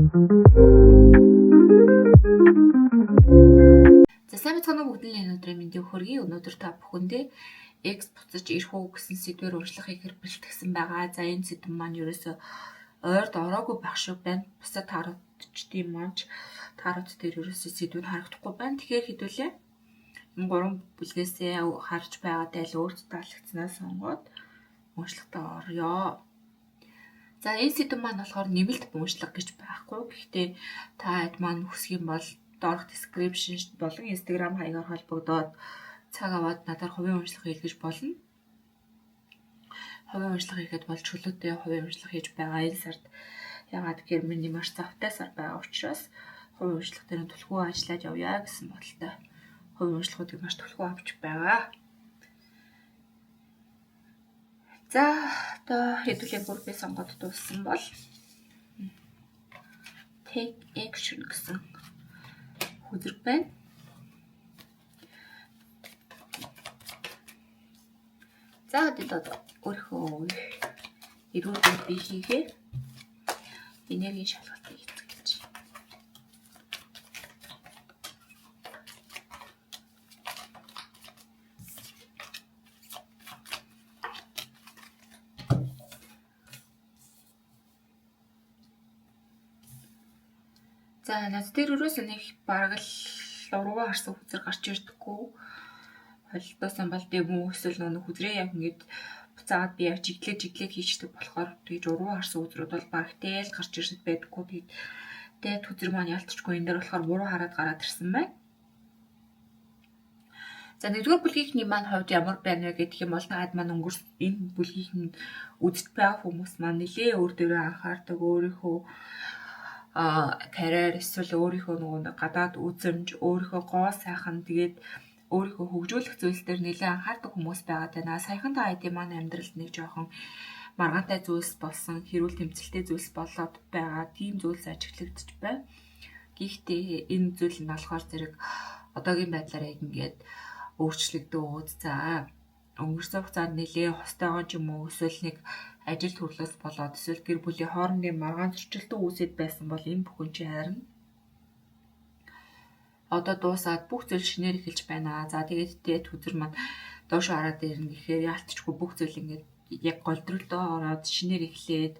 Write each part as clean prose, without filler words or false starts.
За сайн байцгаана уу бүгдний өнөөдрийн мэндийг хүргэе. Өнөөдөр та бүхэндээ X буцаж ирэх үү гэсэн сэдвээр уншлах хийхээр бэлтгэсэн байгаа. За энэ сэдв маань ерөөсөө ойрд ороогүй байх шиг байна. Бусад тааруудчдын маань таарууд дээр ерөөсөө сэдв нь харагдахгүй байна. Тэгэхээр хэдүүлээ энэ гурван бүлгээсээ харж байгаа тайл өөртөө таалагдсанаа сонгоод уншлагатаа оръё. За энэ сэдв маань болохоор нэмэлт уншлага гэж байхгүй. Гэхдээ та хэд маань хүсэх юм бол доорх description болон Instagram хаягаар холбогдоод цаг аваад надаар хувийн уншлага хийлгэж болно. Хувийн уншлага хийхэд бол чөлөөтэй хувийн уншлага хийж байгаа энэ сард. Яагаад гэхээр миний маш завтай сар байгаа учраас хувийн уншлага дээр нь түлхүү ажиллаж явъя гэсэн бодолтой хувийн уншлагуудыг маш түлхүү авч байгаа. За одоо хэдүүлээ группийг сонгоод дууссан бол take action гэсэн хөзрөг байна. За одоо өөрийнхөө эрүүл бие хийгээ энергийн шалгалтыг хийцгээе. За над дээр өрөөс нэг бараг л уруугаа харсан хүзэр гарч ирдэггүй. Холдоосон бол дэм үү эсвэл нүг хүзрээ яг ингэж буцаагаад би яг жиглээ жиглээд хийчдэг болохоор тэгж уруу харсан хүзрүүд бол бараг тэгэл гарч ирсэд байдаггүй. Тэгээд дээд хүзэр маань ялтчгүй энэ дээр болохоор буруу хараад гараад ирсэн байна. За нэгдүгээр бүлгийнхний маань хувьд ямар байна вэ гэх юм бол таад маань өнгөрс энэ бүлгийнх нь үзэж байгаа хүмүүс маань нэлээ өөр дээрээ анхаардаг, өөрийнхөө карьер эсвэл өөрийнхөө нөгөө гадаад үзэмж, өөрийнхөө гоо сайхан тэгээд өөрийнхөө хөгжүүлэх зүйлс дээр нэлээ анхаардаг хүмүүс байгаа даа. Саяхан та хэдийн маань амьдралд нэг жоохон маргаантай зүйлс болсон, хэрүүл тэмцэлтэй зүйлс болоод байгаа тийм зүйлс ажиглагдчих байна. Гэхдээ энэ зүйл нь болохоор зэрэг одоогийн байдлаар яг ингээд өөрчлөгдөөд за өнгөрсөн хугацаанд нэлээ хостойгоо ч юм уу эсвэл нэг ажил төрлөөс болоод эсвэл гэр бүлийн хоорондын маргаан зөрчилдөн үүсэт байсан бол энэ бүхэн чи харин одоо дуусаад бүх зүйл шинээр эхэлж байна. За тэгээд дээд хүзэр маань доош хараад ирнэ гэхээр яалтчгүй бүх зүйл ингээд яг голдролдоо ороод шинээр эхлээд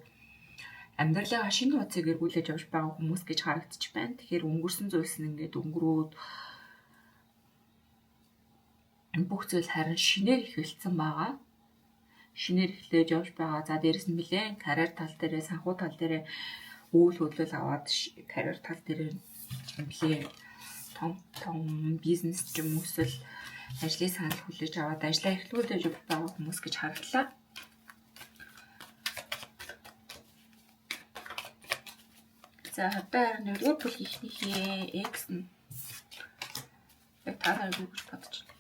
амьдралынхаа шинэ хуудсыг эргүүлж явж байгаа хүмүүс гэж харагдчих байна. Тэгэхээр өнгөрсөн зүйлс нь ингээд өнгөрөөд бүх зүйл харин шинээр эхэлсэн байгаа. Шинээр эхлэж явж байгаа. За дээрэс нь нэлээд карьер тал дээрээ, санхүү тал дээрээ үйл хөдлөл аваад карьер тал дээрээ нэлээд том том бизнес ч юм уу эсвэл ажлыг санал хүлээж аваад ажлаа эхлүүлж явж байгаа хүмүүс гэж харагдлаа. За одоо харин нэгдүгээр бүлгийнхнийхээ X нь яг та нар юу гэж бодож байна?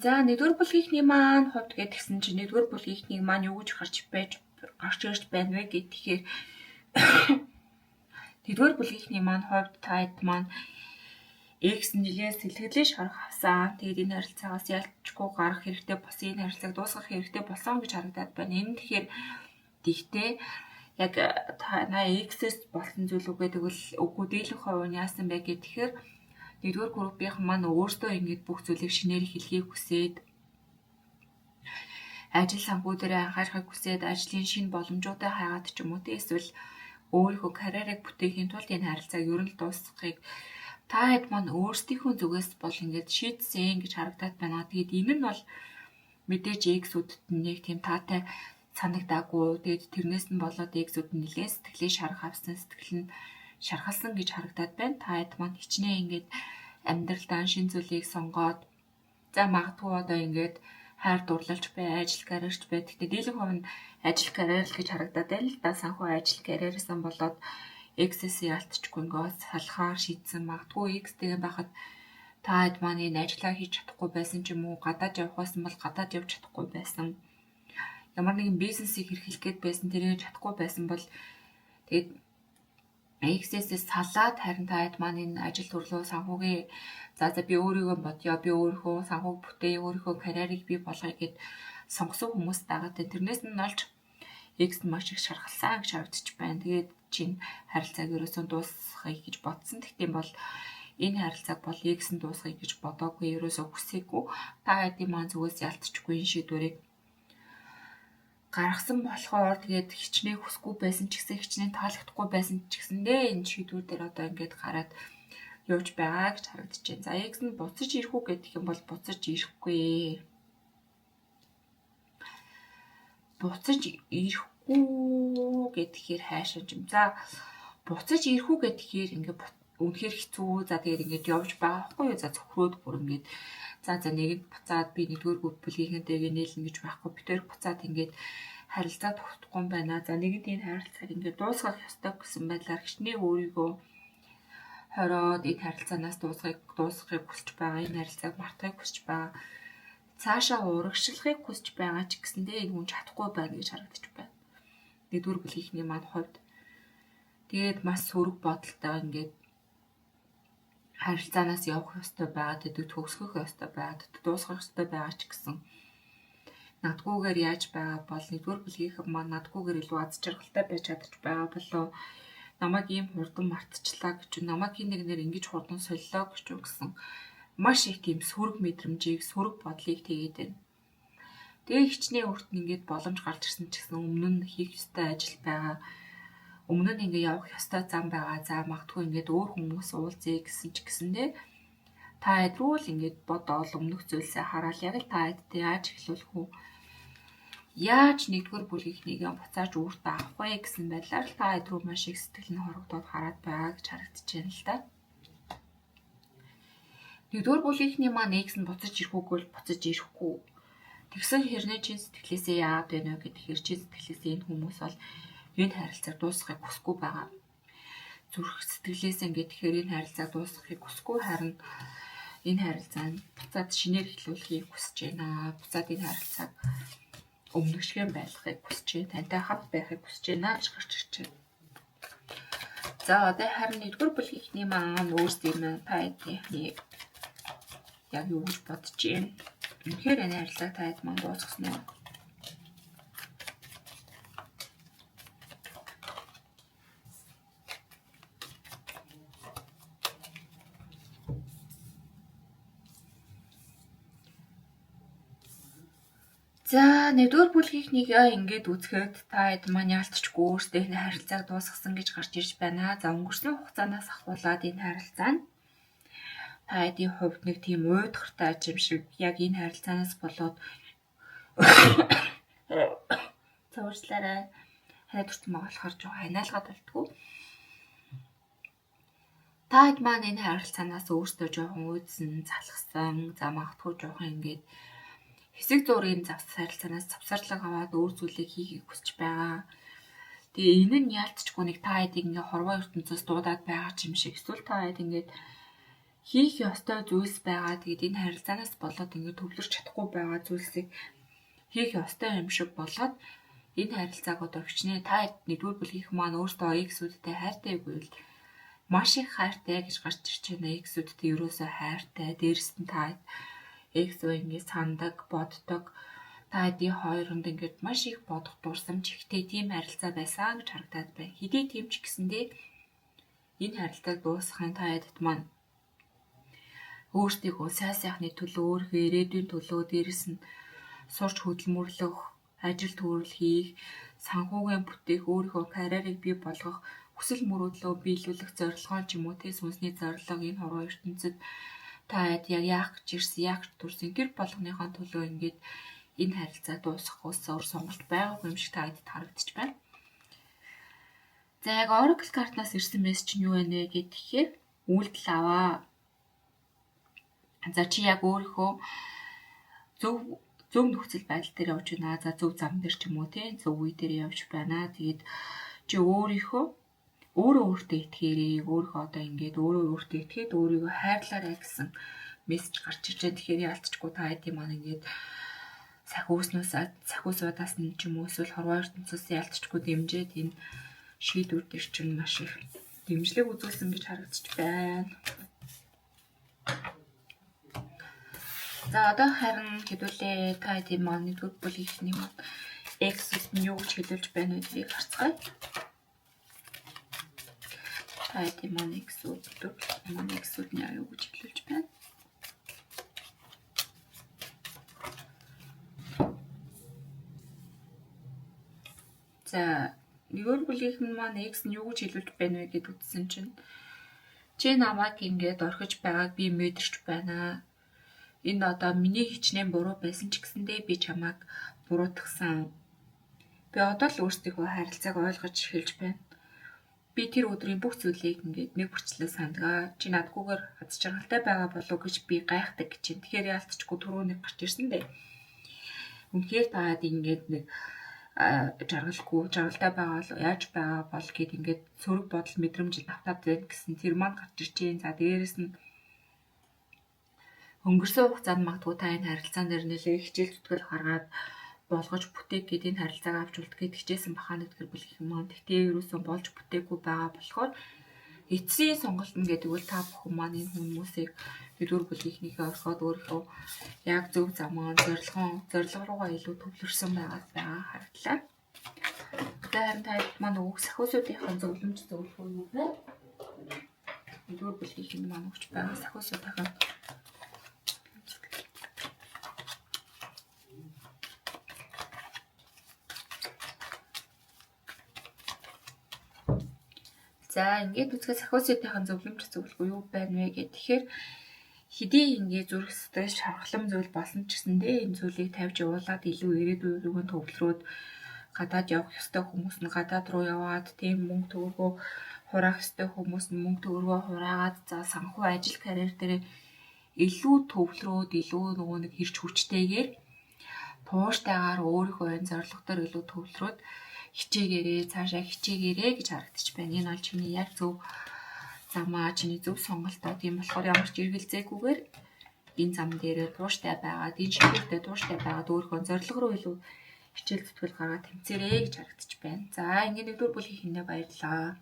За нэгдүгээр бүлгийнхний маань хувьд гэдгсэн чинь нэгдүгээр бүлгийнхнийг маань юу гэж гарч ирж байна вэ гэхээр нэгдүгээр бүлгийнхний маань хувьд таад маань X нэлээд сэлгэлээ шарах авсан. Тэгээд энэ харилцаагаас ялчгүй гарах хэрэгтэй болсон, энэ харилцааг дуусгах хэрэгтэй болсон гэж харагдаад байна. Энэ тэгэхээр тэгтээ яг та X-ээс болсон зүйл үгүй тэгвэл үгүй дийлэх хувь нь яасан бэ гэхээр нэгдүгээр группийнхан маань өөрсдөө ингэж бүх зүйлийг шинээр эхлэхийг хүсээд ажил санхүү дээр анхаарахыг хүсээд ажлын шинэ боломжуудыг хайгаад ч юм уу те эсвэл өөрийнхөө карьерийг бүтээхийн тулд энэ харилцааг ер нь дуусгахыг та хэд маань өөрсдийнхөө зүгээс бол ингэж шийдсэн гэж харагдаад байна. Тэгээд энэ нь бол мэдээж X-үүдэд нэг тийм таатай санагдаагүй. Тэгээд тэрнээс нь болоод X-үүд нь нэлээд сэтгэлээ шарах авсан, сэтгэл нь шархалсан гэж харагдаад байна. Та хэд маань хичнээн ингээд амьдралдаа шинэ зүйлийг сонгоод за магадгүй одоо ингээд Хайр дурлалч бай, ажил карьерч бай. Гэхдээ дийлэнх хувь нь ажил карьер л гэж харагдаад байна л да. Санхүү ажил карьераасаа болоод ex-ээс ялтчгүй ингээд салахаар шийдсэн. Магадгүй ex-тэйгээ байхад та хэд маань энэ ажлаа хийж чадахгүй байсан ч юм уу, гадаад явах байсан бол гадаад явж чадахгүй байсан. Ямар нэгэн бизнесийг эрхлэх гээд байсан, тэрийг чадахгүй байсан бол тэгээд ex-ээс салаад харин та хэд маань энэ ажил төрлөө санхүүгийн за би өөрийгөө бодъё, би өөрийнхөө санхүүг бүтээе, өөрийнхөө карьерийг бий болгоё гэд сонгосон хүмүүс байгаа. Тэрнээс нь олж ex нь маш их шархалсан гэж харагдчих байна. Тэгээд чинь харилцааг ерөөсөн дуусгахыг гэж бодсон. Тэгтээ бол энэ харилцааг бол ex нь дуусгахыг гэж бодоогүй, ерөөсөө хүсээгүй. Та хэдийн маань зүгээс ялтчихгүй энэ шийдвэрийг гаргасан болохоор тэгээд хичнээн хүсэхгүй байсан ч гэсэн, хичнээн таалагдахгүй байсан ч гэсэндээ энэ шийдвэр дээр одоо ингээд гараад явж байгаа гэж харагдаж байна. За ex нь буцаж ирэх үү гэх юм бол буцаж ирэхгүй. Буцаж ирэхгүй гэхээр хайшаа юм. За буцаж ирэх үү гэхээр ингээд үнэхээр хэцүү. За тэгээд ингээд явж байгаа байхгүй юу? За цөхрөөд бүр ингээд за нэгэнд буцаад би нэгдүгээр бүлгийнхэнтэйгээ нийлнэ гэж байхгүй. Би тэр буцаад ингээд харилцаа тогтохгүй юм байна. За нэгэнд энэ харилцааг ингээд дуусгах ёстой гэсэн байдлаар хичнээн өөрийгөө хороод энэ харилцаанаас дуусгахыг хүсэж байгаа. Энэ харилцааг мартахыг хүсэж байгаа. Цаашаа урагшлахыг хүсэж байгаа ч гэсэндээ энэ хүн чадахгүй байна гэж харагдаж байна. Нэгдүгээр бүлгийнхний маань хувьд тэгээд маш сөрөг бодолтой ингээд харилцаанаас явах ёстой байгаа, тэдэг төгсгөх ёстой байгаа, тэдэг дуусгах ёстой байгаа ч гэсэн надгүйгээр яаж байгаа бол нэгдүгээр бүлгийнхэн маань надгүйгээр илүү аз жаргалтай байж чадчих байгаа болов намайг ийм хурдан мартчихлаа гэж, намайг хин нэгнээр ингэж хурдан солилоо гэж гэсэн маш их тийм сөрөг мэдрэмжийг, сөрөг бодлыг тэгээд байна. Тэгээ хичнээн өөрт нь ингээд боломж гарч ирсэн ч гэсэн өмнө нь хийх ёстой ажил байгаа. Өмнө нь ингээд явах ёстой зам байгаа. За магадгүй ингээд өөр хүмүүс уулзъя гэсэн ч гэсэндээ та хэд рүү л ингээд бодоол өмнөх зүйлсээ хараал яг л та хэдтэй яаж эхлүүлэх үү? Яаж нэгдүгээр бүлгийнхнийг буцааж өөртөө авах вэ гэсэн байдлаар л та хэд рүү маш их сэтгэл нь хорогдоод хараад байгаа гэж харагдаж байна л да. Нэгдүгээр бүлгийнхний маань ex нь буцаж ирэх үгүй бол буцаж ирэхгүй. Тэгсэн хэрнээ чин сэтгэлээсээ яагаад байна вэ гэхээр чин сэтгэлээсээ энэ хүмүүс бол энэ харилцааг дуусгахыг хүсэхгүй байгаа. Зүрх сэтгэлээсээ ингээд тэгэхээр энэ харилцааг дуусгахыг хүсэхгүй, харин энэ харилцаанд буцаад шинээр эхлүүлэхийг хүсэж байна. Буцаад энэ харилцааг өмнөх шиг байлгахыг хүсэж байна. Тантай хамт байхыг хүсэж байна гэж гарч ирж байна. За одоо харин нэгдүгээр бүлгийнхний маань өөрсдийн маань та хэдийнхний яг юу гэж бодож байна? Үнэхээр энэ харилцааг та хэд маань дуусгасан уу? За нэгдүгээр бүлгийнхнийг ингээд үзэхэд та хэд маань яалтчгүй өөрсдөө энэ харилцааг дуусгасан гэж гарч ирж байна. За өнгөрсөн хугацаанаас ахуулаад энэ харилцаа нь та хэдийн хувьд нэг тийм уйдгартай юм шиг яг энэ харилцаанаас болоод цаварчлаарай. Ханаа төрсөн байгаа болохоор жоохон ханиалгаад болтгоо. Та хэд маань энэ харилцаанаас өөрсдөө жоохон уйдсан, залхсан, за магадгүй жоохон ингээд хэсэг зуурын завс харилцаанаас завсарлага аваад өөр зүйлийг хийхийг хүсэж байгаа. Тэгээ энэ нь яалтчгүй нэг та хэдийг ингээ хорвоо ертөнцөөс дуудаад байгаа ч юм шиг эсвэл та хэд ингээд хийх ёстой зүйлс байгаа. Тэгээд энэ харилцаанаас болоод ингээд төвлөрч чадахгүй байгаа зүйлсийг хийх ёстой юм шиг болоод энэ харилцааг одоо хичнээн та нэгдүгээр бүлгийнх маань өөртөө X-үүдтэй хайртай үгүй бол маш их хайртай гэж гарч ирж байна. X-үүдтэй ерөөсөө хайртай. Дээрэс нь та X ингээд сандаг, боддог. Та хэдийн хооронд ингээд маш их бодох дурсамж ихтэй тийм харилцаа байсан гэж харагдаад байна. Хэдий тийм ч гэсэндээ энэ харилцааг дуусгахын та хэдэд маань өөрсдийгөө сайн сайхны төлөө, өөрийнхөө ирээдүйн төлөө, дээрэс нь сурч хөдөлмөрлөх, ажил төрөл хийх, санхүүгийн бүтээх, өөрийнхөө карьерийг бий болгох, хүсэл мөрөөдлөө биелүүлэх зорилгоо ч юм уу те сүнсний зорилго энэ хорвоо ертөнцид та хэд яг яах гэж ирсэн, яах гэж төрсэн тэр болгоныхоо төлөө ингээд энэ харилцаа дуусгах өөр сонголт байгаагүй юм шиг та хэдэд харагдчих байна. За яг Oracle картнаас ирсэн мессеж нь юу вэ гэхээр үйлдэл аваа. За чи яг өөрийнхөө зөв Зөв нөхцөл байдал дээр явж байна. За зөв зам дээр ч юм уу тий зөв үе дээр явж байна. Тэгээд чи өөрийнхөө өөрөө өөртөө итгээрэй. Өөрийнхөө одоо ингээд өөрөө өөртөө итгээд өөрийгөө хайрлаарай гэсэн мессеж гарч ирж байна. Тэгэхээр яалтчгүй та хэдийн маань ингээд сахиусуудаас нь ч юм уу эсвэл хорвоо ертөнцөөс яалтчгүй дэмжиж энэ шийдвэр дээр чинь маш их дэмжлэг үзүүлсэн гэж харагдчих байна. За одоо харин хэдүүлээ та хэдийн маань нэгдүгээр бүлгийнхний маань X-д нь юу гэж хэлүүлж байна вэ гэдгийг харцгаая. Та хэдийн маань X-үүд нэгдүгээр маань X-үүд нь юу гэж хэлүүлж байна? За нэгдүгээр бүлгийнх нь маань X нь юу гэж хэлүүлж байна вэ гэд үзсэн чинь чи намайг ингээд орхиж байгааг би мэдэрч байна. Энэ одоо миний хичнээн буруу байсан ч гэсэндээ би чамайг буруутгасан. Би одоо л өөрсдийнхөө харилцааг ойлгож эхэлж байна. Би тэр өдрийн бүх зүйлийг ингээд нэг бүрчлээ сандгаа. Чи надгүйгээр аз жаргалтай байгаа болов гэж би гайхдаг гэж чинь. Тэгэхээр яалтчгүй түрүү нэг гарч ирсэн дээ. Үнэхээр таад ингээд нэг жаргалгүй, жаргалтай байгаа бол яаж байгаа бол гэд ингээд сөрөг бодол мэдрэмж давтаад байна гэсэн тэр маань гарч ирж байна. За дээрэс нь өнгөрсөн хугацаанд магадгүй та энэ харилцаан дээр нэлээд хичээл зүтгэл гаргаад болгож бүтээх гээд энэ харилцааг авч үлдэх гээд хичээсэн бахаа нэгдүгээр бүлэг юм аа. Тэгтээ ерөөсөн болж бүтээгүй байгаа болохоор эцсийн сонголт нь гэдэг үл та бүхэн маань энэ хүмүүсийг нэгдүгээр бүлгийнхнийхээ орхиод өөрийнхөө яг зөв замаа зорилго руугаа илүү төвлөрсөн байгаа харагдлаа. За харин та маань өгөх сахиусуудынхаа зөвлөмж зөвлөх юу вэ? Нэгдүгээр бүлгийнх нь маань өгч байгаа сахиусуудынхаа За ингээд үзэхэд сахиусынхаа зөвлөмж зөвлөгөө юу байна вэ гэх. Тэгэхээр хэдий ингээд зүрх сэтгэл шавхлан зүйл болсон ч гэсэндээ энэ зүйлийг тавьж явуулаад илүү ирээдүйн рүү төвлөрөөд гадаад явах ёстой хүмүүс нь гадаад руу яваад, тийм мөнгө төгрөгөө хураах ёстой хүмүүс нь мөнгө төгрөгөө хураагаад, за санхүү ажил карьер дээр илүү төвлөрөөд илүү нөгөө нэг ирч хүчтэйгээр тууштайгаар өөрийнхөө энэ зорилго дээр илүү төвлөрөөд хичээгээрээ цаашаа хичээгээрээ гэж харагдчих байна. Энэ бол чиний яг зөв замаа, чиний зөв сонголтоо. Тийм болохоор ямар ч эргэлзээгүйгээр энэ зам дээрээ тууштай байгаад, энэ шийдвэртээ тууштай байгаад өөрийнхөө зорилго руу илүү хичээл зүтгэл гаргаад тэмцээрэй гэж харагдчих байна. За ингээд нэгдүгээр бүлгийн хиндэ баярлалаа.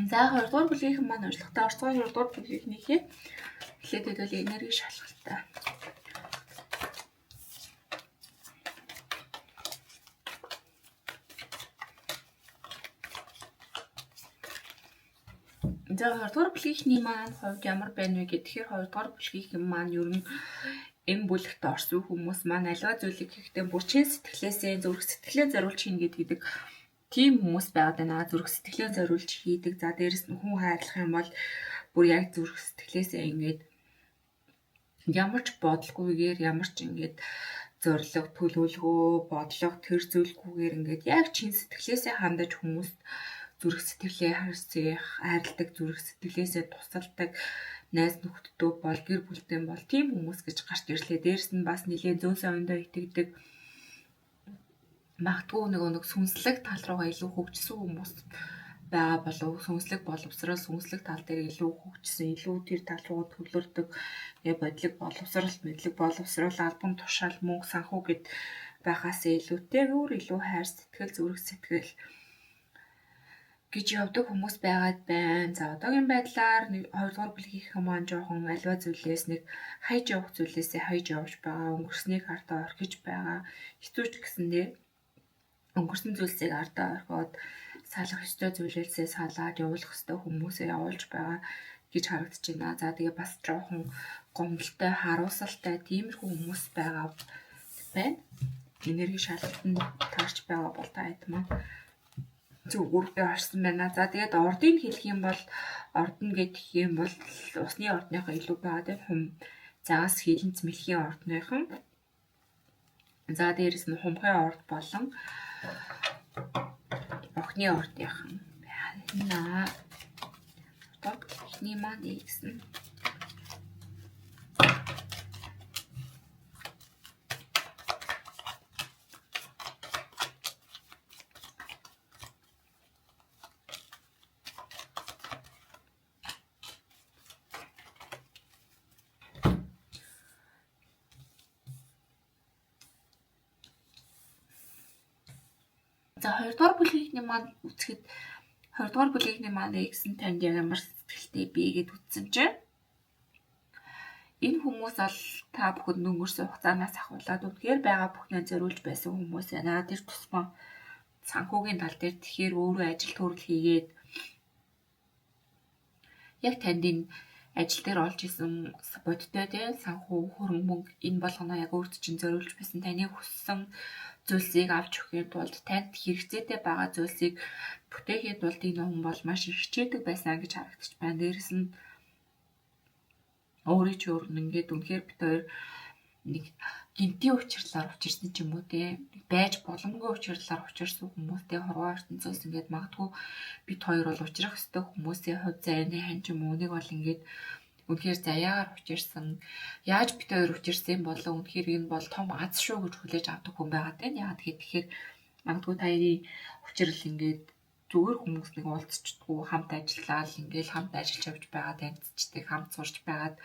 За хоёрдугаар бүлгийнхэн маань уншлагатай орцгоо хоёрдугаар бүлгийнхнийхээ эхлээд хэдүүл энерги шалгалтай. За хоёрдугаар бүлгийнхний маань хувьд ямар байна вэ гэхээр хоёрдугаар бүлгийнхэн маань ер нь энэ бүлэгт орсон хүмүүс маань аливаа зүйлийг хийхдээ бүр чин сэтгэлээсээ зүрх сэтгэлээ зориулж хийнэ гэдэг тийм хүмүүс байгаад байна. Зүрх сэтгэлээ зориулж хийдэг. За дээрэс нь хүн хайрлах юм бол бүр яг зүрх сэтгэлээсээ ингээд ямар ч бодлогүйгээр ямар ч ингээд зорилго, төлөвлөгөө, бодлого тэр зүйлгүйгээр ингээд яг чин сэтгэлээсээ хандаж хүмүүст зүрх сэтгэлээ хайрладаг, зүрх сэтгэлээсээ тусалдаг найз нөхдөдөө бол гэр бүлтэй бол тийм хүмүүс гэж гарч ирлээ. Дээрэс нь бас нэлээд зөн совиндоо итгэдэг. Магадгүй нэг сүнслэг тал руугаа илүү хөгжсөн хүмүүс байгаа болов сүнслэг боловсрол, сүнслэг тал дээр илүү хөгжсөн, илүү тэр тал руу төвлөрдөг. Тэгээ бодлого боловсрол, мэдлэг боловсрол, албан тушаал, мөнгө санхүү гэд байхаас илүүтэй өөр илүү хайр сэтгэл, зүрх сэтгэл гэж явдаг хүмүүс байгаад байна. За одоогийн байдлаар хоёрдугаар бүлгийнхэн маань жоохон аливаа зүйлээс нэг хайж явах зүйлээсээ хайж явж байгаа, өнгөрснийг ардаа орхиж байгаа. Хэцүү ч гэсэндээ өнгөрсөн зүйлсийг ардаа орхиод салах ёстой зүйлээсээ салаад явуулах ёстой хүмүүсээ явуулж байгаа гэж харагдаж байна. За тэгээ бас жоохон гомдолтой, харуулсалтай тиймэрхүү хүмүүс байгаа байна. Энерги шалгалтанд таарч байгаа бол та хэд маань зөв үүрэгтэй орсон байна. За тэгээд ордыг хэлэх юм бол ордон гэх юм бол усны ордныхоо илүү байгаа тийм хум загас хилэнц мэлхийн ордныхан. За дээрэс нь хумхын орд болон охины ордынхан байна. Эхний маань X нь. За хоёрдугаар бүлгийнхний маань үзэхэд хоёрдугаар бүлгийнхний маань X нь танд яг ямар сэтгэлтэй бэ гэд үзсэн чинь энэ хүмүүс бол та бүхэнд өнгөрсөн хугацаанаас ахуулаад үнэхээр байгаа бүхнээ зориулж байсан хүмүүс байна. Тэр тусмаа санхүүгийн тал дээр тэгэхээр өөрөө ажил төрөл хийгээд яг танд энэ ажил дээр олж исэн бодтой тийм санхүү хөрөнгө мөнгө энэ болгоно яг өөрт чинь зориулж байсан таны хүссэн зүйлсийг авч өгөхийн тулд танд хэрэгцээтэй байгаа зүйлсийг бүтээхийн тулд энэ хүн бол маш их хичээдэг байсан гэж харагдчих байна. Дээрэс нь өөрийн ч өөр ингээд үнэхээр бит хоёр нэг гинтийн учирлаар учирсан ч юм уу те байж боломгүй учирлаар учирсан хүмүүстэй хорвоо ертөнцөөс ингээд магадгүй бит хоёр бол учрах ёстой хүмүүсийн хувь заяаны хань ч юм уу нэг бол ингээд үнэхээр заяагаар учирсан яаж бит хоёр учирсан болоо үнэхээр энэ бол том аз шүү гэж хүлээж авдаг хүн байгаа те. Яагаад тэгэхээр магадгүй та хоёрын учрал ингээд зүгээр хүмүүс нэг уулзчдаггүй хамт ажиллаад ингээл хамт ажиллаж явж байгаа танилцчихдаг хамт сурч байгаад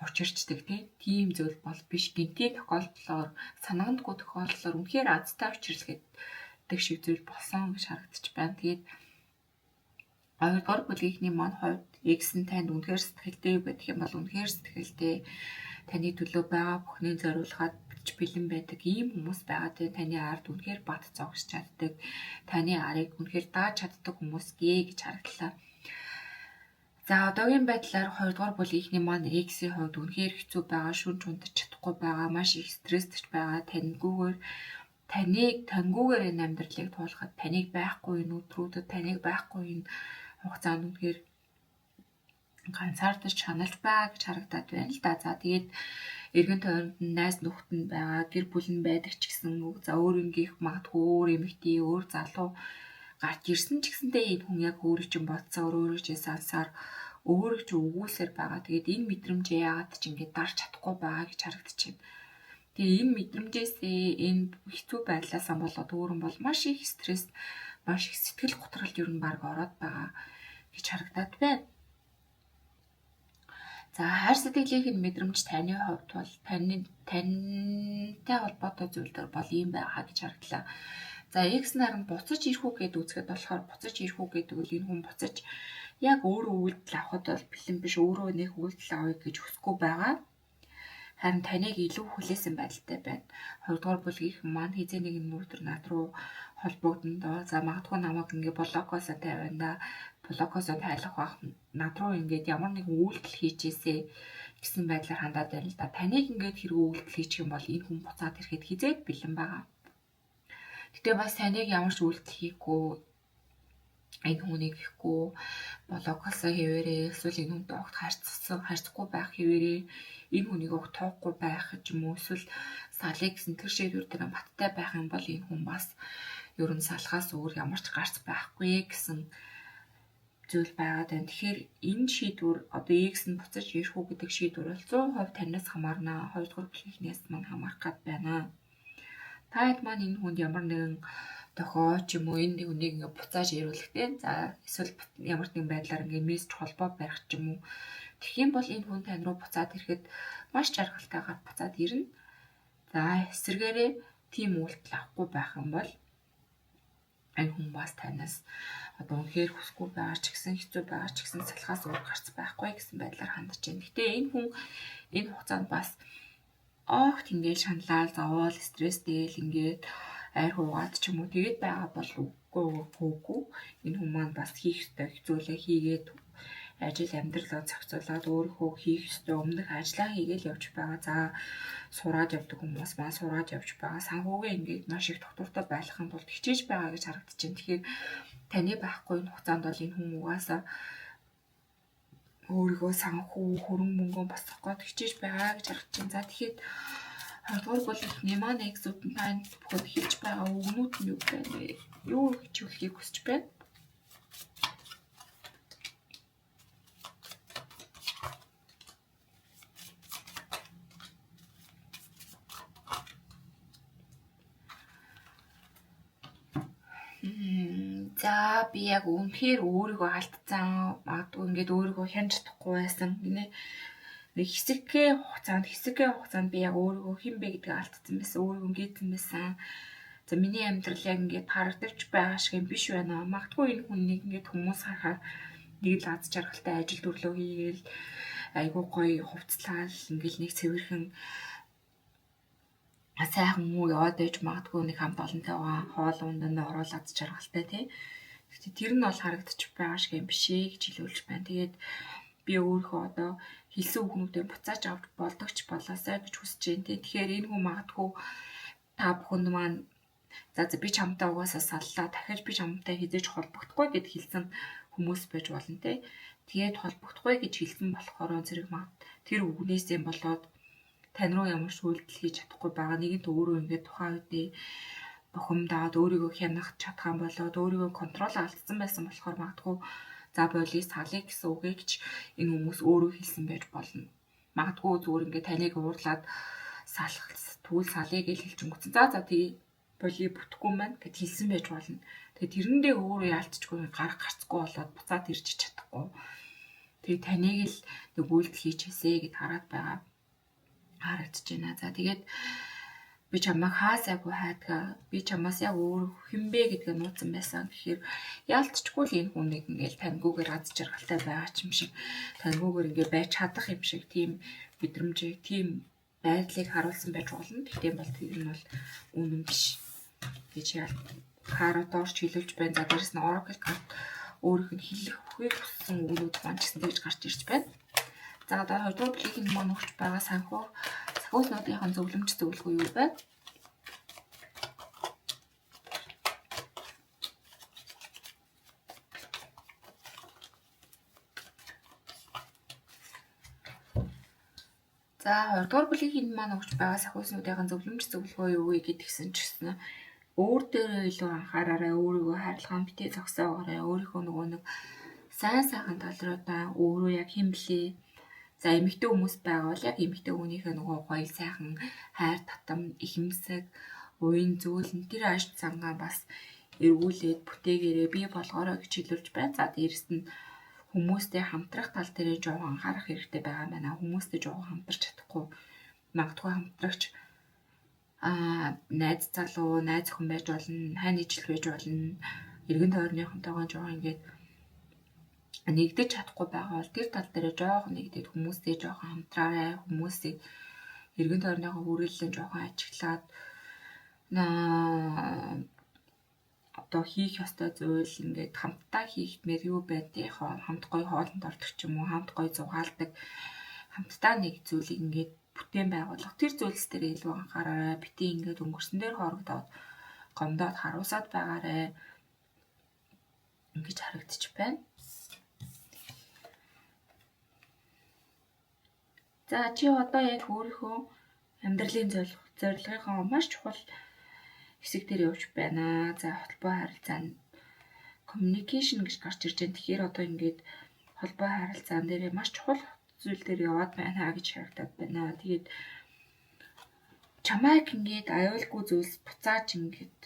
учирчдаг тийм зүйл бол биш. Гинтийн тохиолдлоор санагдгүй тохиолдлоор үнэхээр азтай учрал гэдэг шиг зүйл болсон гэж харагдчих байна. Тэгээд хоёрдугаар бүлгийнхний маань хувьд X нь танд үнэхээр сэтгэлтэй гэдэг юм бол үнэхээр сэтгэлтэй таны төлөө байгаа бүхний зориулахад бэлэн байдаг ийм хүмүүс байгаа тийм таны ард үнэхээр бат зогсож чаддаг таны арыг үнэхээр дааж чаддаг хүмүүс гээ гэж харагдлаа. За одоогийн байдлаар хоёрдугаар бүлгийнхний маань X-ийн хувьд үнэхээр хэцүү байгаа, шүн чунтаж чадахгүй байгаа, маш их стресстэй байгаа, таньгүйгээр энэ амьдралыг туулахад таныг байхгүй энэ өдрүүдэд таныг байхгүй энэ хугацаанд үнэхээр ганцаардаж шаналж байгаа гэж харагдаад байна л да. За тэгээд эргэн тойронд нь найз нөхөд нь байгаа, гэр бүл нь байдаг ч гэсэн за өөр ингээх магадгүй өөр эмэгтэй, өөр залуу гарч ирсэн ч гэсэнтэй энэ хүн яг өөрөө чинь бодсоор, өөрөө чинь сансаар, өөрөө чинь өгүүлсээр байгаа. Тэгээд энэ мэдрэмжээ яагаад ч ингэж дарж чадахгүй байгаа гэж харагдчихэв. Тэгээ энэ мэдрэмжээсээ энэ хэцүү байдлаасаа болоод өөр нь бол маш их стресс, маш их сэтгэл готролд ер нь баг ороод байгаа гэж харагдаад байна. За хайр сэтгэлийнх нь мэдрэмж таны хувьд бол тантай холбоотой зүйл төр бол ийм байгаа гэж харагдлаа. За X нар нь буцаж ирэх үү гэд үзэхэд болохоор буцаж ирэх үү гэдэг үл энэ хүн буцаж яг өөрөө үйлдэл авахд бол бэлэн биш, өөрөө нэг үйлдэл авъя гэж хүсэхгүй байгаа. Харин таныг илүү хүлээсэн байдалтай байна. Хоёрдугаар бүлгийнх маань хэзээ нэгэн өдөр над руу холбогдоно доо. За магадгүй намайг ингээ блокосоо тавина да. Блокосоо тайлах бах над руу ингээд ямар нэгэн үйлдэл хийжээсэ гэсэн байдлаар хандаад байна л да. Таныг ингээд хэрэг үйлдэл хийчих юм бол энэ хүн буцаад ирэхэд хизээд бэлэн байгаа. Гэтэ бас таныг ямар ч үйлдэл хийхгүй энэ хүнийг ихгүй блокосоо хэвээрээ эсвэл энэ хүнтэй огт харьцахгүй байх хэвээрээ энэ хүнийг огт тоохгүй байх ч юм уу эсвэл салыг гэсэн тэр шийдвэр дээр баттай байх юм бол энэ хүн бас ер нь салахаас өөр ямар ч гарц байхгүй гэсэн зүйл байгаад байна. Тэгэхээр энэ шийдвэр одоо X нь буцаж ирэх үү гэдэг шийдвэр бол 100% танаас хамаарна. Хоёрдугаар бүлгийнхнээс маань хамаарах гад байна. Та хэд маань энэ хүнд ямар нэгэн тохио ч юм уу энэ хүнийг ингээ буцааж ирүүлэхтэй. За эсвэл ямар нэгэн байдлаар ингээ мессеж холбоо барих ч юм уу. Тэгэх юм бол энэ хүн тань руу буцаад ирэхэд маш жаргалтайгаар буцаад ирнэ. За эсрэгээрээ тийм үйлдэл авахгүй байх юм бол энэ хүн бас танаас одоо үнэхээр хүсэхгүй байгаа ч гэсэн хэцүү байгаа ч гэсэн салхаас өөр гарц байхгүй гэсэн байдлаар хандаж байна. Гэтэ энэ хүн энэ хугацаанд бас огт ингээл шаналал, зовоол, стресстэйл ингээд айр хуугаад ч юм уу тэгээд байгаа бол үгүй. Энэ хүн маань бас хийх ёстой зүйлээ хийгээд ажил амьдралаа зохицуулаад өөрийнхөө хийх ёстой өмнөх ажлаа хийгээл явж байгаа. За сураад явдаг хүмүүс маань сураад явж байгаа. Санхүүгээ ингээд маш их тогтвортой байлгахын тулд хичээж байгаа гэж харагдаж байна. Тэгэхээр таны байхгүй энэ хугацаанд бол энэ хүн угаасаа өөрийгөө санхүү хөрөнгө мөнгөө босгох гээд хичээж байгаа гэж харагдаж байна. За тэгэхээр хоёрдугаар бол эхний маань эксүүд нь танд бүхэд хэлж байгаа үгнүүд нь юу байна вэ? Юу гэж хэлхийг хүсэж байна? За би яг үнэхээр өөрийгөө алдсан. Магадгүй ингээд өөрийгөө хянаж чадахгүй байсан гинэ. Нэг хэсэгхээ хугацаанд би яг өөрийгөө хэн бэ гэдгийг алдсан байсан. Өөрийгөө ингэсэн байсан. За, миний амьдрал яг ингээд харагдаж байгаа шиг юм биш байна. Магадгүй энэ хүнийг ингээд хүмүүс харахаар нэг л аз жаргалтай ажил төрлөө хийгээл, айгуу гоё хувцлаал, ингээл нэг цэвэрхэн сайхан муу яваад байж магадгүй, нэг хамт олонтойгоо хоол унданд ороод аз жаргалтай, тий. Гэхдээ тэр нь бол харагдчих байгаа шиг юм биш ээ гэж хэлүүлж байна. Тэгээд би өөрийнхөө одоо хэлсэн үгнүүдээ буцааж авч болдогч болоосай гэж хүсэж байна, тий. Тэгэхээр энэ хүн магадгүй та бүхэнд маань за за би чамтай угаасаа саллаа, дахиад би чамтай хэзээ ч холбогдохгүй гэд хэлсэн хүмүүс байж болно, тий. Тэгээд холбогдохгүй гэж хэлсэн болохоор зэрэг тэр үгнээсээ болоод тань руу ямар ч үйлдэл хийж чадахгүй байгаа. Нэгэнт өөрөө ингээд тухайн үедээ бухимдаад, өөрийгөө хянах чадах юм болоод, өөрийгөө control алдсан байсан болохоор магадгүй за болиё, салъя гэсэн үгийг ч энэ хүмүүс өөрөө хэлсэн байж болно. Магадгүй зүгээр ингээд таныг уурлаад салах, тэгвэл салъя гэж хэлчихэнгүүт за за тэгээ болиё, бүтэхгүй маань гэд хэлсэн байж болно. Тэгээ тэрэндээ өөрөө яалтчгүй гарах гарцгүй болоод буцаад ирж чадахгүй. Тэгээ таныг л нэг үйлдэл хийчихээсэ гэд хараад байгаа харагдаж байна. За, тэгээд би чамайг хаа сайгүй хайдгаа, би чамаас яг өөр хэн бэ гэдгээ нууцсан байсан гэхээр яалтчгүй л энэ хүнийг ингээл таньгүйгээр аз жаргалтай байгаа ч юм шиг, таньгүйгээр ингээ байж чадах юм шиг тийм мэдрэмжийг, тийм байдлыг харуулсан байж болно. Гэхдээ бол тэр нь бол үнэн биш гэж хараад орч хэлүүлж байна. За, дээрэс нь Oracle card өөрийнх нь хэлэхийг хүссэн үгнүүд маань ч гэсэн тэгж гарч ирж байна. За, одоо 2 дугаар бүлгийн маань өгч байгаа сахиуснуудын зөвлөмж, зөвлөгөө юу вэ? За, 2 дугаар бүлгийн маань өгч байгаа сахиуснуудын зөвлөмж, зөвлөгөө юу вэ гэдгсэн ч гэсэн өөр дээрээ илүү анхаараарай, өөрийгөө хайрлахаа битгий зогсоогоорой, өөрийнхөө нөгөө нэг сайн сайхан тал руудаа, өөрөө яг хэн блээ. За, эмэгтэй хүмүүс байгаа бол яг эмэгтэй хүнийхээ нөгөө гоё сайхан хайр татам, ихэмсэг, уян зөөлөн тэр ааш цангаа бас эргүүлээд бүтээгээрээ, бий болгоорой гэж хэлүүлж байна. За, дээрэс нь хүмүүстэй хамтрах тал дээрээ жоохон анхаарах хэрэгтэй байгаа юм байна. Хүмүүстэй жоохон хамтарч чадахгүй, магадгүй хамтрагч найз залуу, найз охин байж болно, хайн ижил байж болно. Эргэн тойрныхонтойгоо жоохон ингээд нэгдэж чадахгүй байгаа бол тэр тал дээрээ жоохон нэгдээд хүмүүстэй жоохон хамтраарай. Хүмүүсийг, эргэн тойрныхоо хүрээлэлээ жоохон ажиглаад одоо хийх ёстой зүйл ингээд хамтдаа хийхмээр юу байдгийг, хамт гоё хоолнд ордог ч юм уу, хамт гоё зугаалдаг, хамтдаа нэг зүйлийг ингээд бүтээн байгуулах тэр зүйлс дээр илүү анхаараарай. Битгий ингээд өнгөрсөн дээр хорогдоод, гомдоод харуусаад байгаарай ингэж харагдчих байна. За, чи одоо яг өөрийнхөө амьдралын зорилгынхоо маш чухал хэсэг дээр явж байна. За, холбоо харилцаа, communication гэж гарч ирж байна. Тэгэхээр одоо ингээд холбоо харилцаан дээр маш чухал зүйл дээр яваад байна гэж харагдаад байна. Тэгээд чамайг ингээд аюулгүй зүйлс буцааж ингээд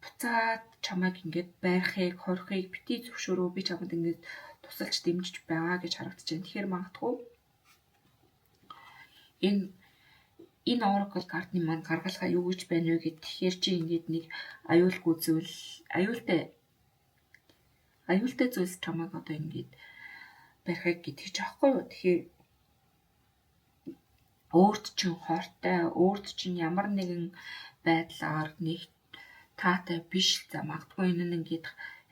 буцаад чамайг ингээд байрахыг, хорихыг битгий зөвшөөрөө, би чамд ингээд тусалж дэмжиж байгаа гэж харагдаж байна. Тэгэхээр магадгүй энэ Oracle картны маань гаргалгаа юу гэж байна вэ гэхээр тэгэхээр чи ингээд нэг аюулгүй зүйл, аюултай зүйлс чамайг одоо ингээд барихыг гэдэг ч аахгүй юу. Тэгэхээр өөрт чинь хортой, өөрт чинь ямар нэгэн байдлаар нэг таатай биш. За, магадгүй энэ нь ингээд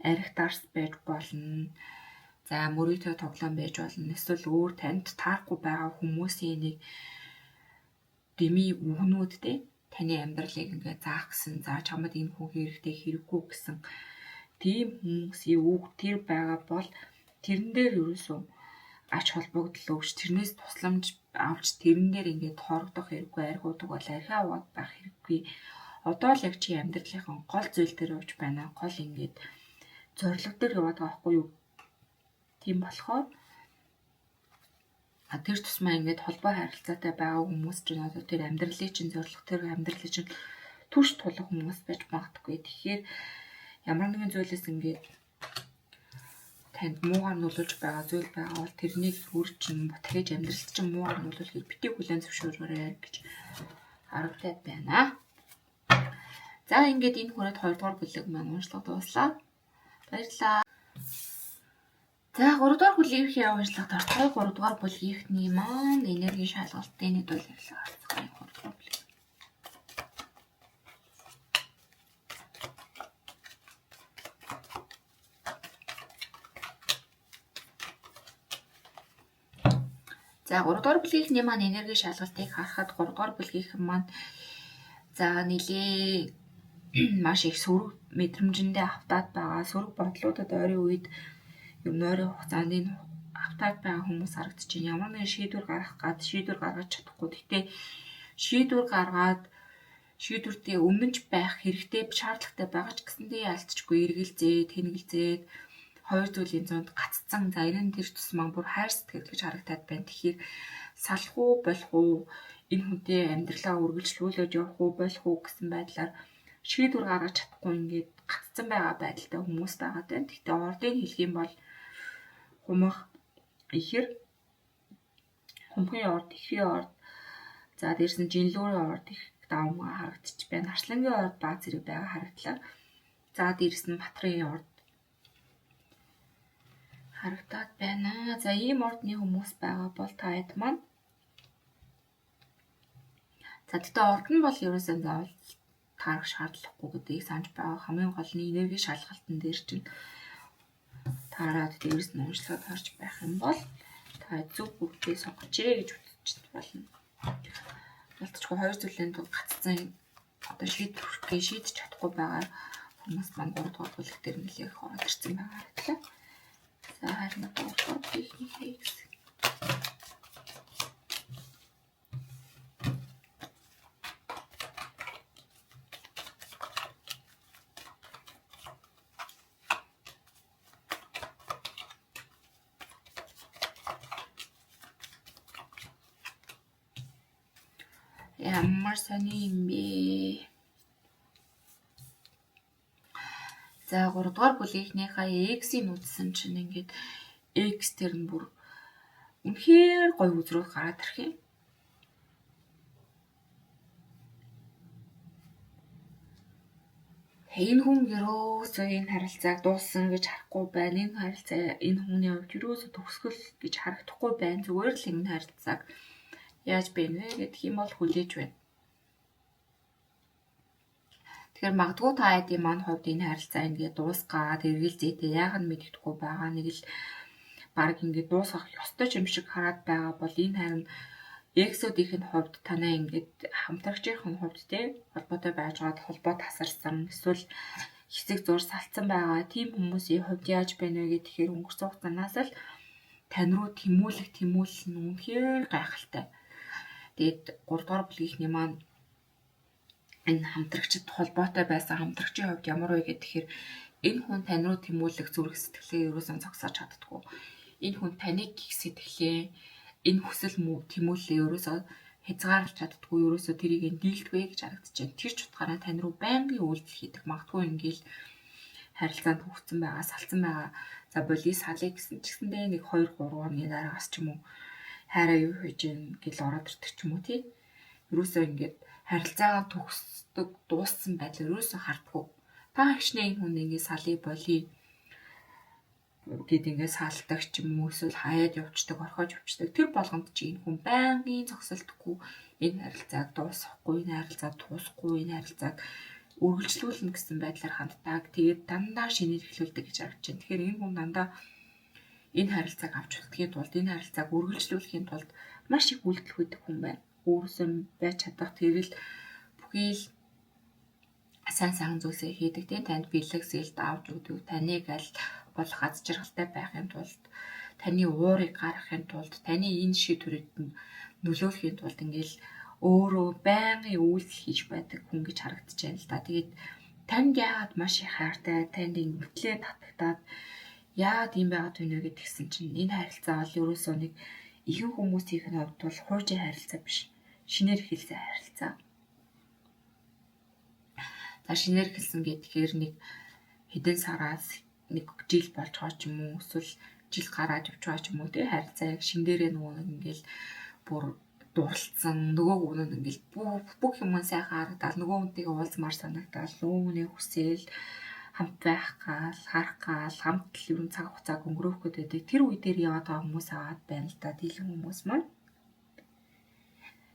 архи дарс байж болно. За, мөрийтэй тоглоом байж болно. Эсвэл өөр танд таарахгүй байгаа хүмүүсийн нэг дэмий үгнүүд те таны амьдралыг ингээд заах гэсэн, за чамд энэ хүн хэрэгтэй, хэрэггүй гэсэн тийм хүмүүсийн үг тэр байгаа бол тэрэн дээр ерөөсөө ач холбогдол өгч, тэрнээс тусламж авч, тэрэн дээр ингээд хорогдох хэрэггүй, архи уудаг бол архиа уугаад байх хэрэггүй. Одоо л яг чи амьдралынхаа гол зүйл дээр явж байна. Гол ингээд зорилго дээр яваад байгаа байхгүй юу? Тийм болохоор тэр тусмаа ингээд холбоо харилцаатай байгаа хүмүүс чинь одоо тэр амьдралын чинь зорилго, тэр амьдралын чинь түрш тулах хүмүүс байж магадгүй. Тэгэхээр ямар нэгэн зүйлээс ингээд танд муугаар нөлөөлж байгаа зүйл байгаа бол тэрнийг хөр чинь батгаж амьдралд чинь муугаар нөлөөлөхийг битгий хүлээн зөвшөөрөөрэй гэж харамтай байна. За ингээд энэ хүрээд 2 дугаар бүлэг маань уншлага дууслаа. Баярлалаа. За 3 дугаар бүлгийнхээ уншлагад орцгоё. 3 дугаар бүлгийнхний маань энергийн шалгалтын нэгдүгээр эхлэх орцгоё. 3 дугаар бүлэг. За 3 дугаар бүлгийнхний маань энергийн шалгалтыг харахад 3 дугаар бүлгийнхэн маань за нэлээ маш их сөрөг мэдрэмжэндээ автаад байгаа, сөрөг бодлуудад ойрын үед ер нь ойрын хугацаанд энэ автаад байгаа хүмүүс харагдаж байна. Ямар нэгэн шийдвэр гаргах гад шийдвэр гаргаж чадахгүй. Гэхдээ шийдвэр гаргаад шийдвэртээ өмнөж байх хэрэгтэй шаардлагатай байгаа ч гэсэндээ ялцчгүй эргэлзээд, тэнэгэлзээд хоёр зүйлийн зунд гаццсан. За энэ тэр тусмаа бүр хайр сэтгэл гэж харагдаад байна. Тэгэхээр салах уу, болох уу, энэ хүнтэй амьдралаа үргэлжлүүлээд явах уу, болох уу гэсэн байдлаар шийдвэр гаргаж чадахгүй ингээд гаццсан байгаа байдалтай хүмүүс байгаа даа. Гэхдээ ордыг хэлэх юм бол хумх ихэр, хумхын орд, ихрийн орд, за дээрс нь жинлүүрийн орд их давмгаа харагдчих байна. Харслангийн орд баа зэрэг байгаа харагдлаа. За дээрс нь Батрын орд харагдаад байна. За ийм ордны хүмүүс байгаа бол та хэд маань за тэгтээ орд нь бол ерөөсөө заавал таарах шаардлагагүй гэдгийг санаж байгаа. Хамгийн гол нь энерги шалгалтын дээр чинь таарад дээрс нь уншлаад харж байх юм бол та зөв бүрдээ сонгочээ гэж үзэж болно. Ялцчгүй хоёр зүйлийн дунд гацсан одоо шийдвэрхээ шийдэж чадахгүй байгаа хүмүүс маань 3 дугаар бүлэг дээр нэлээх ороод ирсэн байгаа харагдлаа. За харин 3 дугаар бүлгийнхээ гэсэн. Ямар сони юм бэ? За 3 дугаар бүлгийнхнийхээ X-ийг үзсэн чинь ингээд X тэр нь бүр үнэхээр гоё үзрүүд гараад ирэх юм. Энэ хүн ерөөсөө энэ харилцааг дууссан гэж харахгүй байна. Энэ харилцаа энэ хүний хувьд ерөөсөө төгсгөл гэж харагдахгүй байна. Зүгээр л энэ харилцааг яаж бэ нэ гэдэг юм бол хүлээж байна. Тэгэхээр магадгүй та хэдийн маань хувьд энэ харилцаа ингээд дуусгаад эргэлзээтэй яагаад нь мэддэхгүй байгаа нэг л баг ингээд дуусгах ёстой юм шиг хараад байгаа бол энэ харин эксүүдийнх нь хувьд танай ингээд хамтрагчийн хувьд те холбоотой байж байгаад холбоо тасарсан эсвэл хэсэг зур салцсан байгаа тийм хүмүүсийн хувьд яаж байна вэ гэхээр өнгөрсөн хугацаанаас л тань руу тэмүүлэх тэмүүлэл нь үнэхээр гайхалтай. Тэгээд 3 дугаар бүлгийнхний маань энэ хамтрагчид холбоотой байсан хамтрагчийн хувьд ямар вэ гэхээр энэ хүн тань руу тэмүүлэх зүрх сэтгэлээ ерөөсөн зогсоож чаддаггүй. Энэ хүн таныг гих сэтгэлээ, энэ хүсэл тэмүүллээ ерөөсөө хязгаарлаж чаддаггүй, ерөөсөө тэрийг нь дийлдэггүй гэж харагдаж байна. Тэр ч утгаараа тань руу байнгын үйлдэл хийдэг. Магадгүй ингээл харилцаанд хөгцсөн байгаа, салцсан байгаа. За боли салъя гэсэн ч гэсэндээ нэг 2 3 хоногийн дараагаас ч юм уу хайраа юу хийж гин гэл ороод ирдэг ч юм уу тий. Ерөөсөө ингээд харилцаагаа төгсдөг, дууссан байдал ерөөсөө хардггүй. Та хичнээн энэ хүн ингээд салъя болий гэд ингээд салдаг ч юм уу эсвэл хаяад явцдаг, орхиож явцдаг. Тэр болгонд чи энэ хүн байнгын зогсолтгүй энэ харилцааг дуусгахгүй, энэ харилцааг дуусахгүй, энэ харилцааг үргэлжлүүлнэ гэсэн байдлаар ханддаг. Тэгээд дандаа шинээр эхлүүлдэг гэж харагдаж байна. Тэгэхээр энэ хүн дандаа энэ харилцааг авч үлдэхийн тулд, энэ харилцааг үргэлжлүүлэхийн тулд маш их үйлдэл хийдэг хүн байна. Өөрөөсөө байж чадах тэрэл бүхий л сайн сайхан зүйлсээ хийдэг. Тийм танд бэлэг зээлд авч өгдөг. Таныг аль болох аз жаргалтай байхын тулд, таны уурыг гаргахын тулд, таны энэ шийдвэрүүд нь нөлөөлөхийн тулд ингээл өөрөө байнгын үйлдэл хийж байдаг хүн гэж харагдаж байна л да. Тэгээд танд яагаад маш их хайртай, танд ингэтлээ татагтаад яагаад ийм байгаад байна вэ гэдгсэн чинь энэ харилцаа бол ерөөсөө нэг ихэнх хүмүүсийн хувьд бол хуужийн харилцаа биш. Шинээр эхэлсэн харилцаа. За шинээр эхэлсэн гэхээр нэг хэдэн сараас нэг жил болж байгаа ч юм уу, эсвэл жил гараад явж байгаа ч юм уу тий, харилцаа яг шин дээрээ нөгөө нэг ингээл бүр дурлцсан, нөгөө хүн нь ингээл бүх юм сайхан харагдаад, нөгөө хүнтэйгээ уулзмаар санагдаад, нөгөө хүнийг хүсээл хамт байх гал, харах гал, хамт л ер нь цаг хугацааг өнгөрөөх гээд байдаг. Тэр үе дээр яваад байгаа хүмүүс аваад байна л да, дийлэн хүмүүс маань.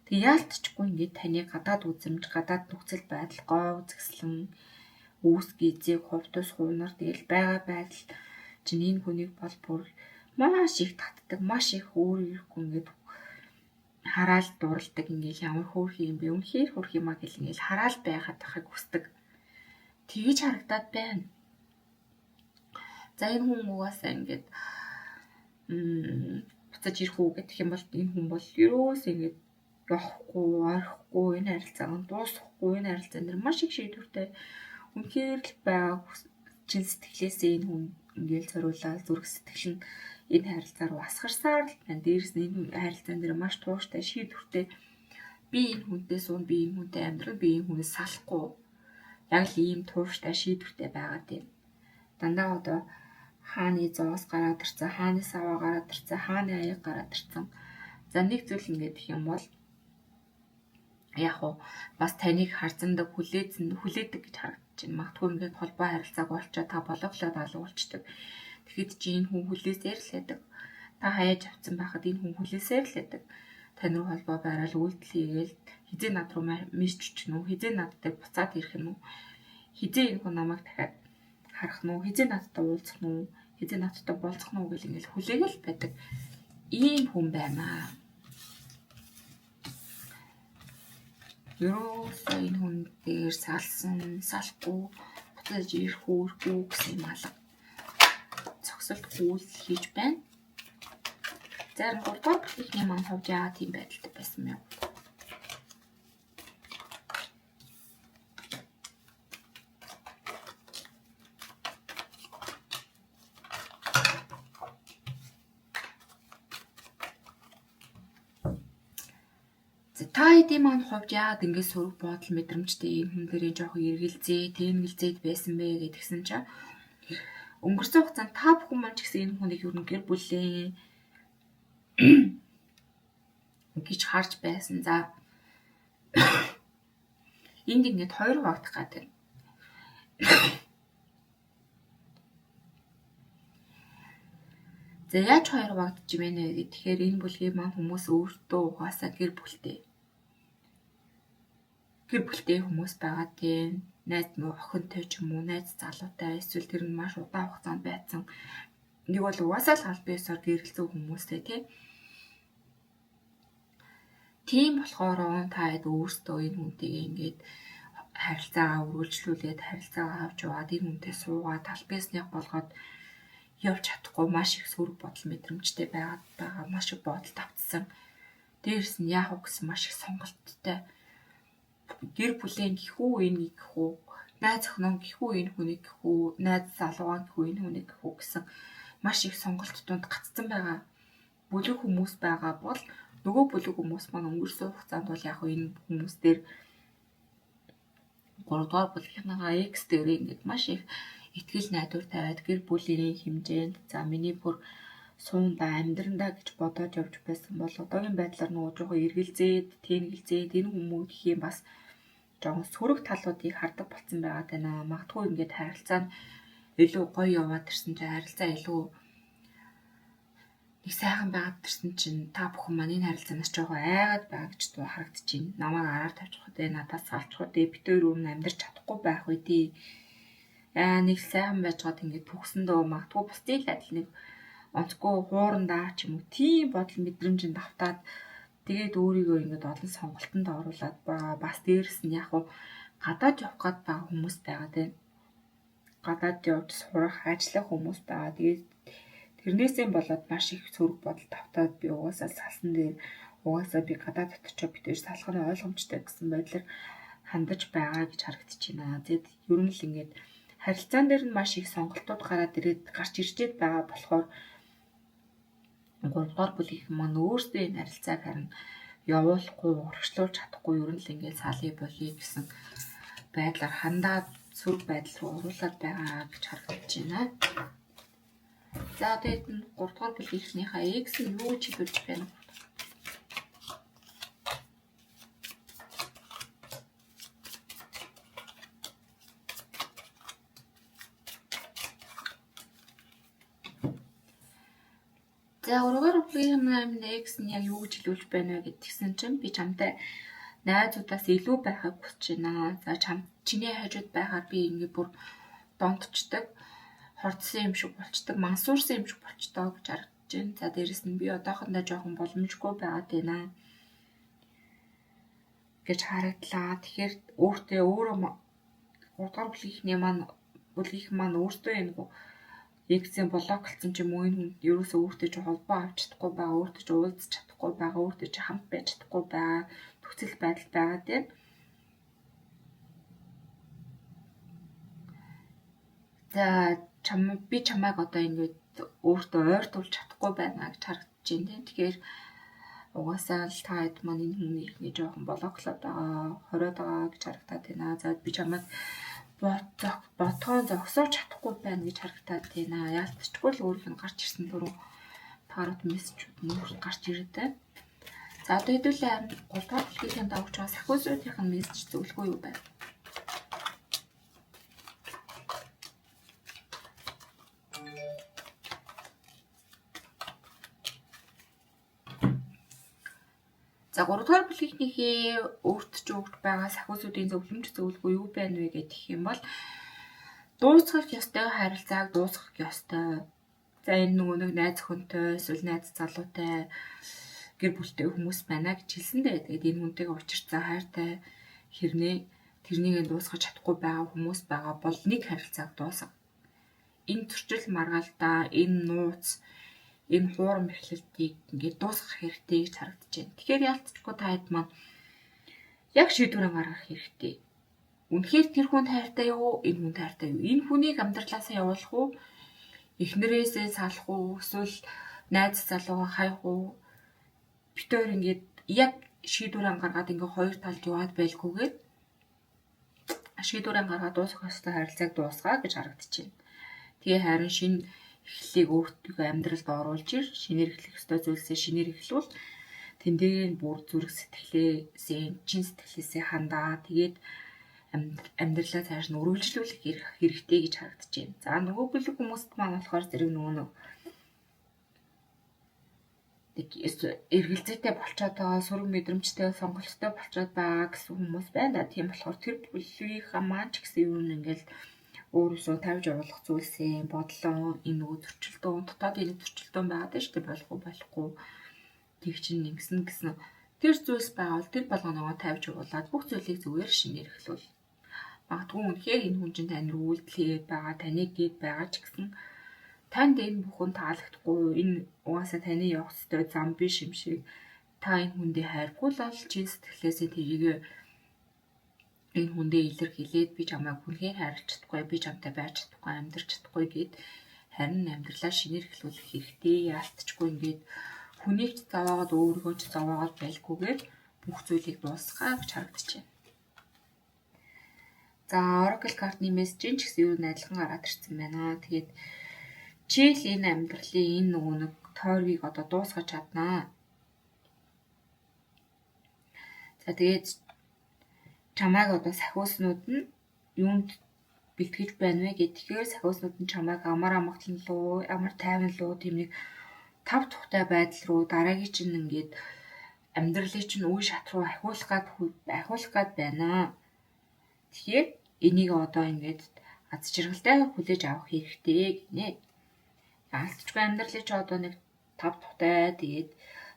Тэг яалтчгүй ингээд таны гадаад үзэмж, гадаад нөхцөл байдал, гоо үзэсгэлэн, үүс гизэг, хувь тус хуунар тэгэл байгаа байдал чинь энэ хүнийг бол бүр маш их татдаг, маш их өөр ирэхгүй ингээд хараал дурладаг, ингээл ямар хөөрхий юм бэ, үнэхээр хөөрхий юм а гэл ингээл хараал байгаад байхыг хүсдэг. Тэгэж харагдаад байна. За энэ хүн угаасаа ингээд буцаж ирэх үү гэх юм бол энэ хүн бол ерөөс ингээд явахгүй, орхихгүй, энэ харилцааг нь дуусгахгүй, энэ харилцаан дээр маш их шийдвэртэй. Үнэхээр л байгаа чин сэтгэлээсээ энэ хүн ингээл зориулаад зүрх сэтгэл нь энэ харилцаа руу асгарсаар л байна. Дээрээс нь энэ харилцаан дээр маш тууштай, шийдвэртэй. Би энэ хүнтэй суун, би энэ хүнтэй амьдрал, би энэ хүнээс салахгүй. Яг л ийм тууштай, шийдвэртэй байгаа тийм. Дандаа одоо хааны зоос гараад ирсэн, хааны саваа гараад ирсэн, хааны аяг гараад ирсэн. За нэг зүйл ингээд гэх юм бол яг уу бас таныг харзандаг, хүлээдэг гэж харагдаж байна. Магадгүй ингээд холбоо харилцааг болчоо та блоглоод алга болчдөг. Тэгэхэд чи энэ хүн хүлээсээр л байдаг. Та хаяаж авцсан байхад энэ хүн хүлээсээр л байдаг. Тань руу холбоо байраал үйлдэл хийгээл хизээ над руу мессеж бичих нь үү, хизээ над дээр буцаад ирэх нь үү, хизээ энэ хүн намайг дахиад харах нь үү, хизээ надтай уулзах нь үү, хизээ надтай болцох нь үү гэл ингээл хүлээгээл байдаг. Ийм хүн байна. Ерөөсөө энэ хүн дээр салсан, салахгүй, буцаж ирэх үү, ирэхгүй гэсэн юм алга. Зогсолт гүйлэл хийж байна. Зарим 3 дугаар бүлгийн маань хувьд яагаад тийм байдалтай байсан бэ? За та хэдийн маань хувьд яагаад ингэж сөрөг бодол мэдрэмжтэй ийм хүн дээрээ жоохон эргэлзээ, тэнгэлзээд байсан бэ гэдгсэн чинь өнгөрсөн хугацаанд та бүхэн маань ч гэсэн энэ хүнийг ер нь гэр бүлийн гэж харж байсан. За энд ингээд хоёр хуваагдах гэдэг. За яаж хоёр хуваагдчих юм бэ гэхээр энэ бүлгийн маань хүмүүс өөртөө угаасаа гэр бүлтэй. Гэр бүлтэй хүмүүс байгаа тийм. Найз охинтой ч юм уу, найз залуутай эсвэл тэр нь маш удаан хугацаанд байсан. Нэг бол угаасаа л аль биесээр гэрэлцэн хүмүүстэй тийм. Тийм болохоор та хэд өөрсдөө энэ хүнтэйгээ ингээд харилцаагаа үргэлжлүүлээд харилцаагаа авч яваад энэ хүнтэй суугаад аль биесных болгоод явж чадахгүй маш их сөрөг бодол мэдрэмжтэй байгаад байгаа, маш их бодолд автсан. Дээрс нь яах вэ гэсэн маш их сонголттой. Гэр бүлийн гэх үү, энэ гэх үү, найз охиноо гэх үү, энэ хүнийг гэх үү, найз залуугаа гэх үү, энэ хүнийг гэх үү гэсэн маш их сонголт дунд гацсан байгаа. Бүлэг хүмүүс байгаа бол нөгөө бүлэг хүмүүс маань өнгөрсөн хугацаанд бол яг энэ хүмүүс дээр 3 дугаар бүлгийнхаа X дээр ингээд маш их итгэл найдвар тавиад гэр бүлийн хэмжээнд за миний бүр суунда амьдрандаа гэж бодоод явж байсан бол одоогийн байдлаар нөгөө жоохон эргэлзээд, тэнгэлзээд энэ хүмүүсийн бас жоохон сөрөг талуудыг хардаг болсон байгаа даа. Магадгүй ингээд харилцаа нь илүү гоё яваад ирсэн чинь харилцаа илүү нэг сайхан байгаад ирсэн чинь та бүхэн маань энэ харилцаанаас жоохон айгаад байгаа гэж харагдчихэв. Намайг араар тавьчих үү, надаас салчих үү, бид хоёр өмнө амьдарч чадахгүй байх үү дээ. Нэг сайхан байжгаад ингээд төгсөндөө магадгүй бусдын л адил нэг онцгүй хуурандаа ч юм уу тийм бодол мэдрэмжинд автаад тэгээд өөрийгөө ингээд олон сонголтонд оруулаад бас дээрэс нь яг уу гадаад явах гээд байгаа хүмүүс байгаа тийм. Гадаад явж сурах, ажиллах хүмүүс байгаа. Тэгээд тэрнээсээ болоод маш их сөрөг бодолд автаад би угаасаа салсан дээр угаасаа би гадаад доторчоо бид хоёр салах нь ойлгомжтой гэсэн байдлаар хандаж байгаа гэж харагдаж байна. Тэгээд ер нь л ингээд харилцаан дээр нь маш их сонголтууд гараад ирээд гарч ирчээд байгаа болохоор 3 дугаар бүлгийн маань өөрсдөө энэ харилцааг харин явуулахгүй, урагшлуулж чадахгүй ер нь л ингээд салъя болъё гэсэн байдлаар хандаад сөрөг байдал руу оруулаад байгаа гэж харагдаж байна. За одоо энэ 3 дугаар бүлгийнхнийхаа X нь юу гэж хэлүүлж байна вэ? За 3 дугаар бүлгийн 8 X нь яг юу гэж хэлүүлж байна вэ гэдгийгсэн чинь би чамтай найзуудаас илүү байхыг хүсэж байна. За чиний хажууд байхаар би ингэ бүр донтчдаг, хордсон юм шиг болчдөг, мансуурсан юм шиг болчдоо гэж харагдаж байна. За дээрэс нь би одоохондоо жоохон боломжгүй байгаад байна гэж харагдлаа. Тэгэхээр өөртөө өөрөө 3 дугаар бүлгийнх маань өөртөө энэ X-ийн блоклцсон ч юм уу, энэ хүн ерөөсөө өөртөө ч холбоо авч чадахгүй байгаа, өөртөө ч уулзах чадахгүй байгаа, өөртөө ч хамт байж чадахгүй байгаа нөхцөл байдал байгаа тийм. За би чамайг одоо ингэж өөртөө ойртуулж чадахгүй байна гэж харагдаж байна тийм. Тэгэхээр угаасаа л та хэд маань энэ хүний ингэ жоохон блоклоод байгаа, хориод байгаа гэж харагдаад байна. За би чамайг бодгоон зогсоож чадахгүй байна гэж харагдаад байна. Яалтчгүй л өөрийнх нь гарч ирсэн дөрөв тарот мессежүүд нь гарч ирээд байна. За одоо хэдүүлээ 3 дугаар бүлгийн дагууч байгаа сахиусуудынх нь мессеж зөвлөгөө юу байна? За 3 дугаар бүлгийнхнийхээ өөрт ч өгч байгаа сахиусуудын зөвлөмж зөвлөгөө юу байна вэ гэх юм бол дуусгах ёстой харилцааг дуусгах ёстой. За энэ нөгөө нэг найз охинтой эсвэл найз залуутай гэр бүлтэй хүмүүс байна гэж хэлсэн дээ. Тэгээд энэ хүнтэйгээ учирцсан хайртай хэрнээ тэрнийг дуусгах чадахгүй байгаа хүмүүс байгаа бол нэг харилцааг дуусга. Энэ зөрчил маргаалдаа, энэ нууц, энэ хуурам эрхлэлтийг ингээд дуусгах хэрэгтэй гэж харагдаж байна. Тэгэхээр яалтчгүй та хэд маань яг шийдвэрээ гаргах хэрэгтэй. Үнэхээр тэр хүнд хайртай юу? Энэ хүнд хайртай юу? Энэ хүнийг амьдралаасаа явуулах уу? Эхнэрээсээ салах уу? Эсвэл найз залуугаа хайх уу? Бид хоёр ингээд яг шийдвэрээ гаргаад ингээд хоёр талд яваад байлгүйгээр шийдвэрээ гаргаад дуусгах ёстой харилцааг дуусгаа гэж харагдаж байна. Тэгээ харин шинэ эхлэлийг өөртөө амьдралд оруулж ир, шинээр эхлэх ёстой зүйлсээ шинээр эхлүүл тэн дээр бүр зүрх сэтгэлээсээ, чин сэтгэлээсээ хандаа. Тэгээд амьдралаа цааш нь үргэлжлүүлэх хэрэгтэй гэж харагдаж байна. За нөгөө бүлэг хүмүүст маань болохоор зэрэг нөгөө нэг эргэлзээтэй болчоод байгаа, сөрөг мэдрэмжтэй, сонголттой болчоод байгаа гэсэн хүмүүс байна да. Тийм болохоор тэр бүлгийнхаа маань ч гэсэн юм ингээл өөрөөсөө тавьж явуулах зүйлсээ бодлоо, энэ нөгөө зөрчилдөөн, дотоодын зөрчилдөөн байгаад шүү дээ. Болох уу, болохгүй тэг чинь ингэсэн гэсэн тэр зүйлс байвал тэр болгоногоо тавьж явуулаад бүх зүйлийг зүгээр шинээр эхлүүл. Магадгүй үнэхээр энэ хүн чинь тань руу үйлдэл хийгээд байгаа, таныг гээд байгаа ч гэсэн танд энэ бүхэн таалагдахгүй, энэ угаасаа таны явах ёстой зам биш юм шиг та энэ хүндээ хайргүй л бол чин сэтгэлээсээ тэрийг энэ хүндээ илэрхийлээд би чамайг үнэхээр хайрлаж чадахгүй, би чамтай байж чадахгүй, амьдрч чадахгүй гэд харин амьдралаа шинээр эхлүүлэх хэрэгтэй. Яалтчгүй ингээд хүнийг ч зовоогоод өөрийгөө ч зовоогоод байлгүйгээр бүх зүйлийг дуусгаа гэж харагдаж байна. За Oracle картны мессежийн ч гэсэн юу н адилхан гараад ирсэн байна. Тэгээд чи л энэ амьдралын энэ нөгөө нэг тойргийг одоо дуусгаж чаднаа. За тэгээд чамайг одоо сахиуснууд нь юунд бэлтгэж байна вэ гэхээр сахиуснууд нь чамайг амар амгалан руу, амар тайван руу тийм нэг тав тухтай байдал руу дараагийн чинь ингээд амьдралын чинь үе шат руу ахиулах гад байна. Тэгэхээр энийг одоо ингээд аз жаргалтайгаар хүлээж авах хэрэгтэй гинэ. Яалтчгүй амьдралын чи одоо нэг тав тухтай тэгээд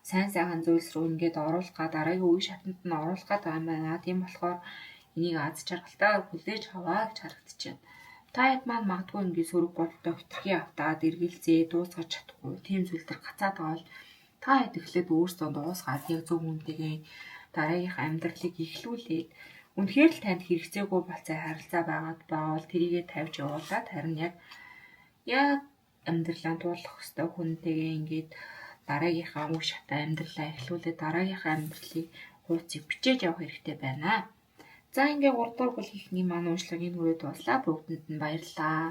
сайн сайхан зүйлс рүү ингээд оруулах га дараагийн үе шатанд нь оруулах гад байгаа юм байна. Тийм болохоор энийг аз жаргалтайгаар хүлээж аваа гэж харагдаж байна. Та хэд маань магадгүй ингээд сөрөг бодолтой хитрхи автаад эргэлзээ дуусгаж чадахгүй тийм зүйл төр гацаад байгаа бол та хэд эхлээд өөрсдөө дуусгаад яг зөв хүнтэйгээ дараагийнх амьдралыг эхлүүлээд үнэхээр л танд хэрэгцээгүй болцоо харилцаа байгаад байвал тэрийгэ тавьж явуулаад харин яг амьдралаа туулах ёстой хүнтэйгээ ингээд дараагийнхаа үе шатаа амьдралаа эхлүүлээд дараагийнхаа амьдралыг хууцыг бичээж явах хэрэгтэй байна. За, ингээ 3 дугаар бүлгийнхний маань уншлага энэ хүрээд дууслаа. Бүгдэнд нь баярлалаа.